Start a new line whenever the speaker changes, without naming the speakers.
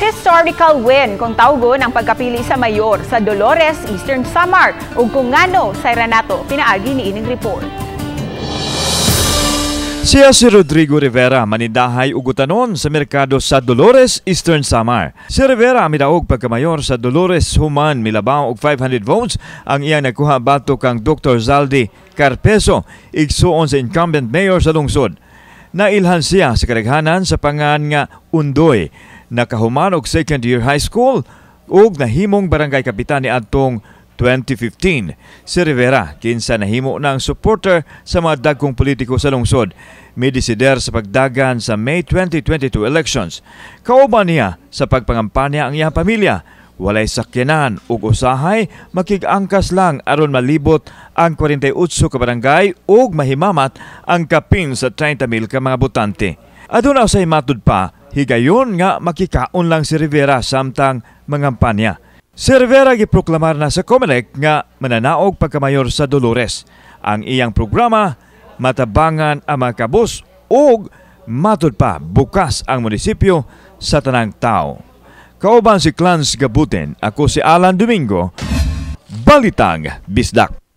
Historical win kung tawgon ang pagkapili sa mayor sa Dolores, Eastern Samar, ug kung ngano sa nato pinaagi ni ining report.
Siya si Rodrigo Rivera, manindahay ug utanon sa merkado sa Dolores, Eastern Samar. Si Rivera midaog pagkamayor sa Dolores human milabaw og 500 votes ang iyang nakuha batok kang Dr. Zaldi Carpeso, igsuon sa incumbent mayor sa lungsod. Nailhan siya sa kadaghanan sa pangan nga Undoy. Nakahuman og second year high school ug nahimong barangay kapitan ni adtong 2015. Si Rivera, kinsa nahimo ng supporter sa mga dagkong politiko sa lungsod, midesider sa pagdagan sa May 2022 elections. Kauban niya sa pagpangampanya ang iyang pamilya. Walay sakyanan ug usahay makig-angkas lang aron malibot ang 48 ka barangay ug mahimamat ang kapin sa 30,000 ka mga botante. Aduna usay matud pa, higayon nga makikaon lang si Rivera samtang mangampanya. Si Rivera giproklamar na sa COMELEC nga mananaog pagkamayor sa Dolores. Ang iyang programa, matabangan ang mga kabus ug matud pa bukas ang munisipyo sa tanang tao. Kauban si Clans Gabuten, ako si Alan Domingo, Balitang Bisdak.